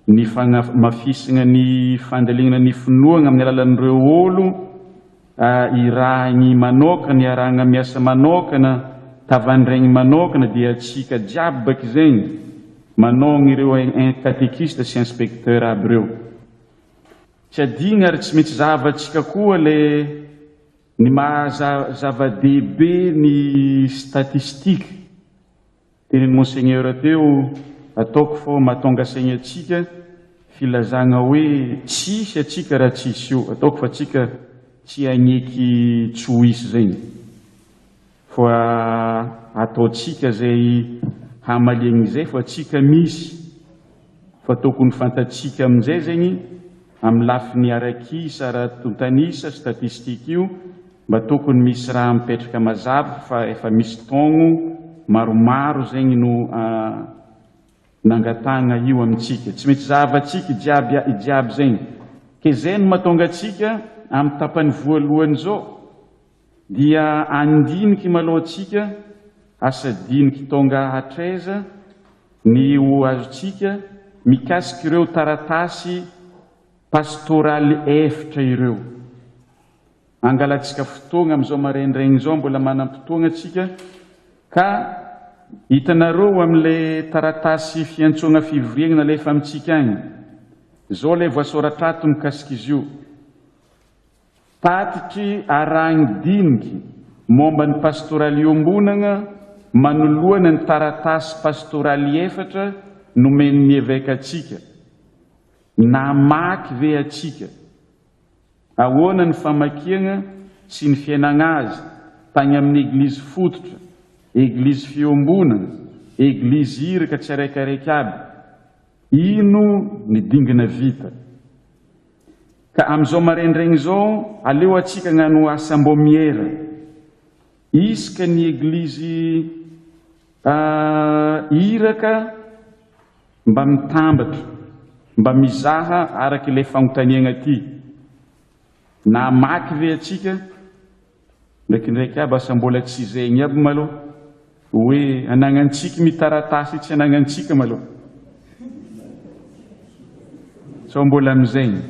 ny fagnamafisagna ny fandalignana ny finoagna amin'ny alalan'ireo olo irahigny manokana, iarahagna miasa manokana, tavandraigny manokana dia antsika jiaby baky zegny manôgna ireo katekista sy inspecteur aby ireo. Tsy adigna ary tsy maintsy zahavantsika koa le ny maha zava-dehibe ny statistique. Tenin'i Monseigneur teo, ataoko fô mahatonga saigna antsika filazagna hoe tsy hisy atsika raha tsy hisy io, ataoko fa tsika tsy hagneky tsy ho hisy zegny fa ataontsika zay hamaliagna izay fa tsika misy fa tokony fantatsika amin'izay zegny amin'ny lafiny arak'isa, ara-tontan'isa, statistique io, Mba tokony misy raha mipetraka mazava fa efa misy taogno maromaro zegny no nangatahagna io amintsika. Tsy maintsy zahavantsika jiaby jiaby zegny. Ke zay no mahatonga antsika amin'ny tapany voalohany zao dia andiniky malôha antsika asa diniky tonga hatraiza ny ho azontsika mikasik'ireo taratasy pastoraly efitra ireo. Angalantsika fotoagna amin'izao maraindraigny izao, mbola manam-potoagna tsika, ka hitanareo amin'ilay taratasy fiantsoagna fivoriagna nalefa amintsika agny, izao ilay voasoratra ato mikasika izy io, Tatitry arahigny diniky momba ny pastoraly iombonagna manoloana ny taratasy pastoraly efatra nomen'ny eveka antsika. Namaky ve atsika? Ahoana ny famakiagna sy ny fiainagna azy tagny amin'ny Eglizy fototra, Eglizy fiombonagna, Eglizy iraka tsiaraikaraiky aby? Ino ny dingana vita? Ka amizao maraindraigny zao aleo atsika agnano asam-baomiera isaka ny Eglizy iraka Mba mitambatra, mba mizaha araka ilay fanontaniagna ty. Namaky ve atsika? Ndraikindraiky aby asa mbola tsy zegny aby malôha hoe anagnantsiky my taratasy tsy anagnantsika malôha. Sao mbola amizegny.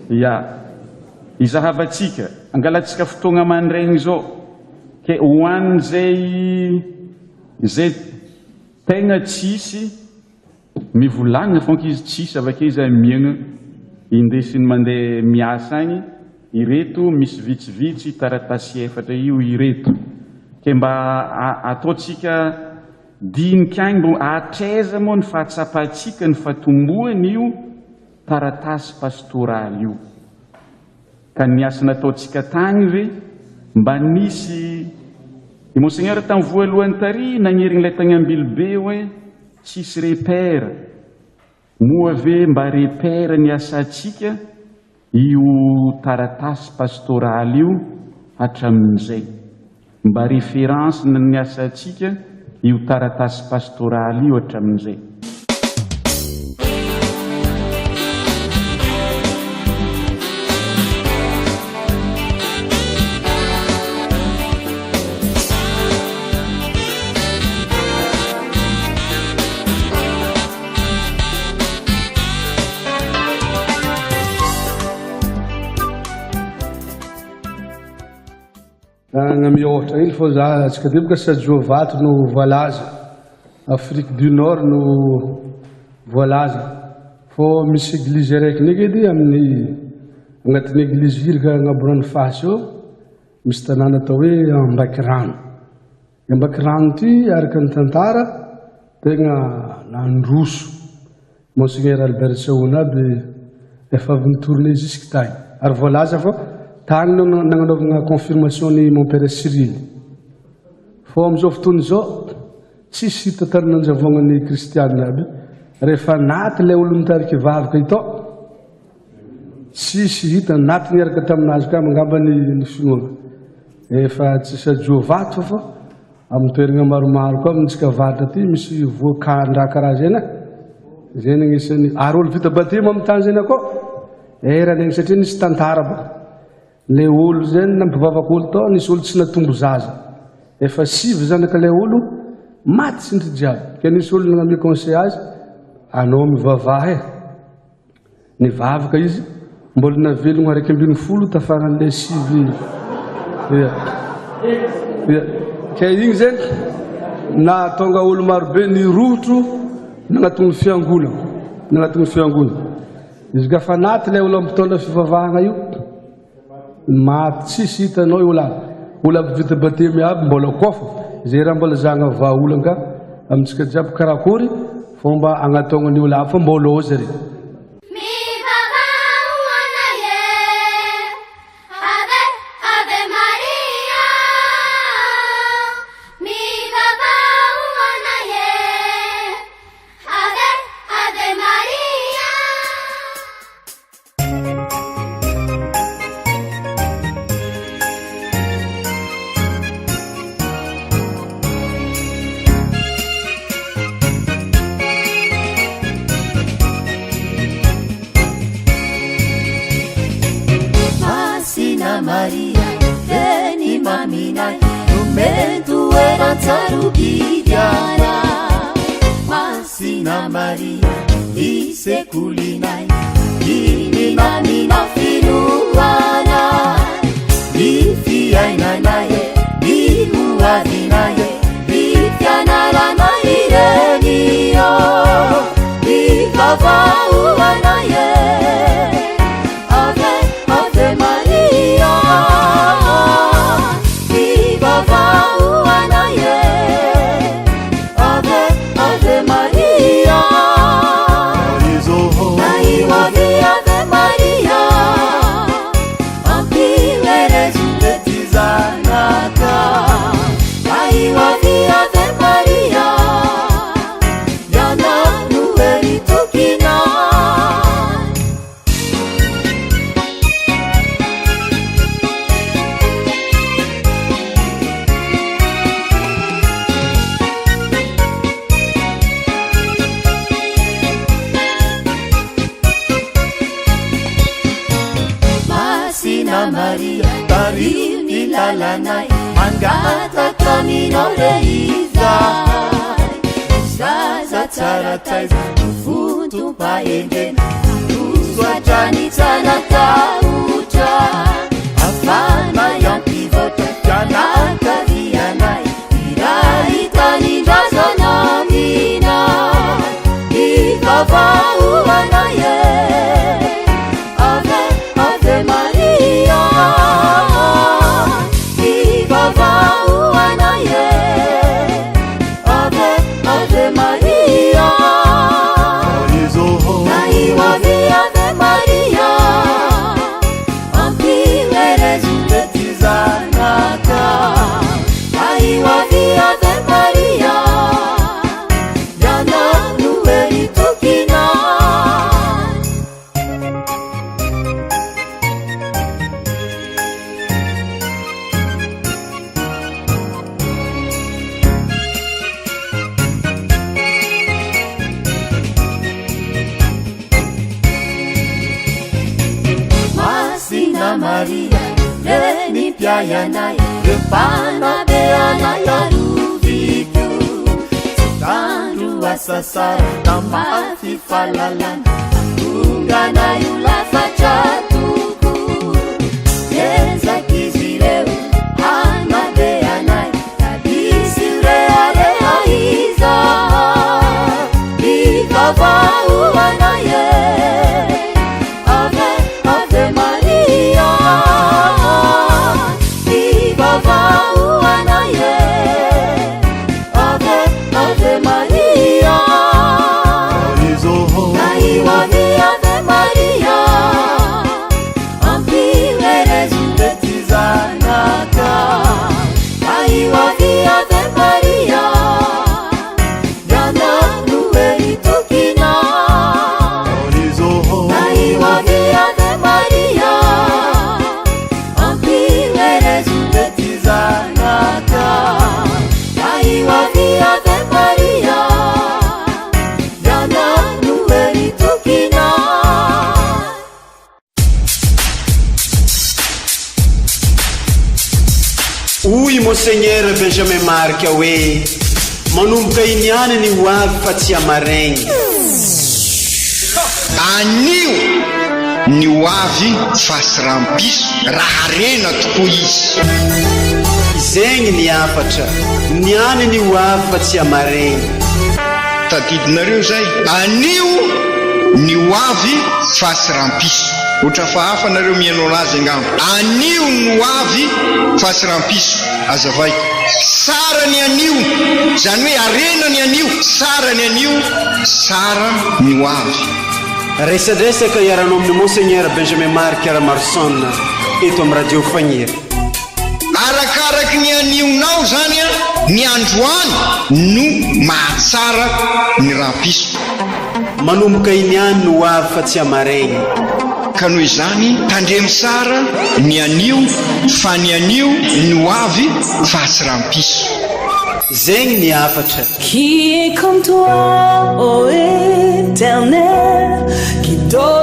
Ya. Izahavantsika, angalantsika fotoagna mandraigny zao ke ho an'izay zay Tegna tsisy mivolagna fônka izy tsisy avake izy amiagna indesiny mandeha miasa agny ireto misy vitsivitsy taratasy efatra io ireto ke mba ataontsika dinika agny mbô hatraiza moa ny fahatsapantsika ny fatombohany io taratasy pastoraly io. Ka ny asa nataontsika tagny ve mba nisy i Monseigneur tam voalohany tary nagnerigny ilay tagny Ambilobe hoe tsisy repère, moa ve mba repère ny asantsika io taratasy pastoraly io hatramin'izay? Mba référence ny asantsika io taratasy pastoraly io hatramin'izay. Agnamia ohatra hely fô za antsika aty boka Sajoa Vato no voalaza, Afrique du Nord no voalaza fô misy eglizy araiky ndraiky edy amin'ny agnatin'ny eglizy iraka agnaborano fasy eo misy tanàna atao hoe Ambakirano. Ambakirano ty araka ny tantara tegna nandroso. Monseigneur Albert Sahona aby efa avy ni-tourner jusque tagny. Ary voalaza fa tagny no nagnanaovagna confirmation ny mon père Cyrille. Fô amizao fotoana izao tsisy hita tany nanjavogna ny kristiana aby rehefa naty ilay olo nitarika vavaka ito tsisy hita naty niaraka taminazy ka angamba ny ny finoana. Efa tsisy ajoa vato fa Amin'ny toerana maromaro koa amintsika avaratra aty misy voan-kahandraha karaha zay na zay ny agnisan'ny ary olo vita batemy amin'ny tany zay na koa erany agny satria nisy tantara baka. Le olo zay nampivavaka olo tao, nisy olo tsy natombo zaza. Efa sivy zanaka le olo, maty sintry jiaby. Ke nisy olo nagname conseil azy, anao mivavaha e. Nivavaka izy, mbola navelogno 11 tafaran'le sivy. Ia. Ia. Ke igny zegny nahatonga olo marobe nirohotro nagnatogno fiangonana, nagnatogno fiangonana. Izy ka fa naty ilay olo mpitondra fivavahana io, maty tsisy hitanao io olo olo aby vita batemy aby mbola kôfa, zay raha mbola zahagna vahaolana amintsika jiaby karakory fomba agnataogna ny olo aby fa mbola ao zare. Mivavaha ho anay e! Ave, Ave Maria. Mivavaha ho anay e! Ave, Ave Maria. Masina Maria, reny maminay, nomen-toeran-tsarobidy anay. Masina Maria, ny sekolinay, ny mamina finoanay, ny fiainanay, ny hoavinay, ny fianaranay ireny ô, mivavaha ho anay e. Ave, Ave Maria, mivavaha ho anay e. Ave, Ave Maria, Ave, Ave Maria, ampiherezo ty zanaka. Ave, Ave Maria, ianao no hery tokinay. Masina Maria, tariho ny lalanay, mangataka aminao re izahay. Zaza tsara taiza, vontom-pahendrena, roso hatrany tsy hatahotra. Afanay ampivoatra fianakavianay, iray tanindrazana aminay. Mivavaha ho anay e. Ave, Ave Maria, mivavaha ho anay e. Ave, Ave Maria, Ave, Ave Maria, ampiherezo ty zanaka. Ave, Ave Maria, ianao no hery tokinay. Masina Maria, reny mpiahy anay, ireo mpanabe anay aroviko. Tsy tandro hasasarana mafy fahalalana, tonga anay ho lafatra toko. Ezaka izy ireo hanabe anay, diso rehareha izahay. Mivavaha ho anay e. Ave, Ave Maria, mivavaha ho anay e. Ave, Ave Maria, Ave, Ave Maria. Monseigneur Benjamin Marc hoe manomboka iny ihany ny ho avy fa tsy hamaregny. Anio ny ho avy fa tsy rahampiso raha harena tokoa izy. Zegny ny hafatra, niany ny ho avy fa tsy hamaregny. Tadidinareo zay? Anio ny ho avy fa tsy rahampiso. Ohatra hafahafa nareo mihaino anazy angamba. Anio ny ho avy fa tsy rahampiso. Azavaiko. Tsara ny anio, izany hoe harena ny anio, tsara ny anio, tsara ny ho avy. Resadresaka iarahanao amin'i Monseigneur Benjamin Marc Ramaroson eto amin'ny Radio Fagniry. Arakaraky ny anionao zany an, ny androany no mahatsara ny rahampiso. Manomboka iny ihany no ho avy fa tsy hamaregny. Ka noho izany tandremo tsara ny anio fa ny anio no ho avy fa tsy rahampiso. Zegny ny hafatra. Qui est comme toi, ô Eternel, qui d'autre.